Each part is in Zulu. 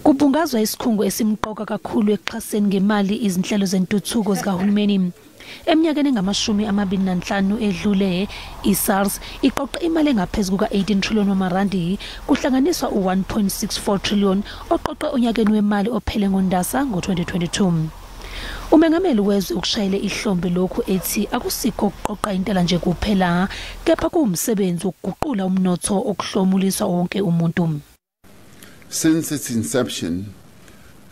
Kubungazwa isikhungo esimqoka kakhulu ekuxhaseni ngemali izinhlelo zentuthuko zikahulumeni. Eminyakeni engama-25 edlule, i-SARS iqoqe imali engaphezu kuka-18 trillion wamarandi, kuhlanganiswa u-1.64 trillion oqoqe onyakeni wemali ophele ngoNdasa ngo-2022. Umengameli wezwe ukushayele ihlombe lokhu, ethi akusikho ukuqoqa intela nje kuphela, kepha kuwumsebenzi wokuguqula umnotho okuhlomulisa wonke umuntu. Since its inception,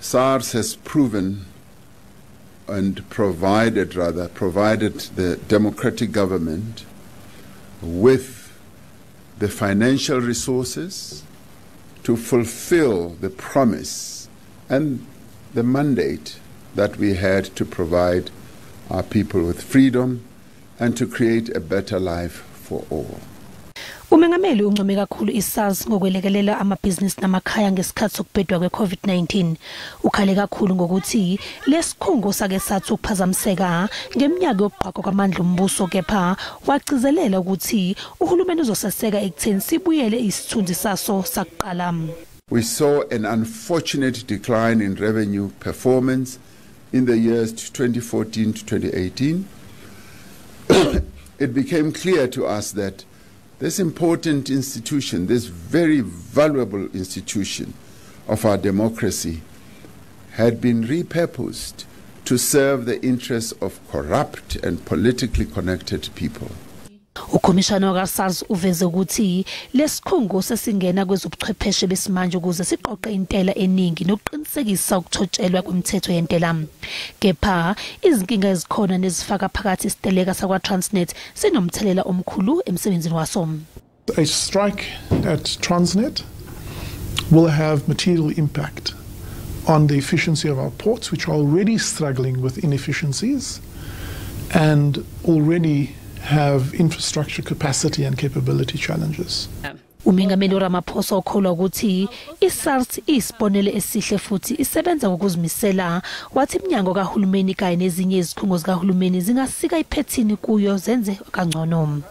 SARS has proven and provided, rather, provided the democratic government with the financial resources to fulfill the promise and the mandate that we had to provide our people with freedom and to create a better life for all. Umengameli uncome kakhulu iSARS ngokwelekelela amabhizinisi namakhaya ngesikhathi sokubhedwa kwe-COVID-19. Ukhale kakhulu ngokuthi lesikhungo sake sathi ukuphazamiseka ngeminyaka yokuqhwagwa kwamandla ombuso, kepha wagcizelela ukuthi uhulumeni uzoseseka ekutheni sibuyele isithunzi saso sakuqala. We saw an unfortunate decline in revenue performance in the years 2014 to 2018. It became clear to us that this important institution, this very valuable institution of our democracy, had been repurposed to serve the interests of corrupt and politically connected people. Ukhomishana waka-SARS uveze ukuthi lesikhungo sesingena kwezobuchwepheshe besimanje ukuze siqoqe intela eningi nokuqinisekisa ukuthotshelwa kwemithetho yentela. Kepha izinkinga ezikhona, nezifaka phakathi isiteleka sakwa-Transnet, sinomthelela omkhulu emsebenzini waso. A strike at Transnet will have material impact on the efficiency of our ports, which are already struggling with inefficiencies and already have infrastructure capacity and capability challenges. Umengameli uRamaphosa ukholwa ukuthi iSARS iyisibonelo esihle futhi isebenza ngokuzimisela, wathi iminyango kahulumeni kanye nezinye izikhungo zikahulumeni zingasika iphethini kuyo zenze kangcono.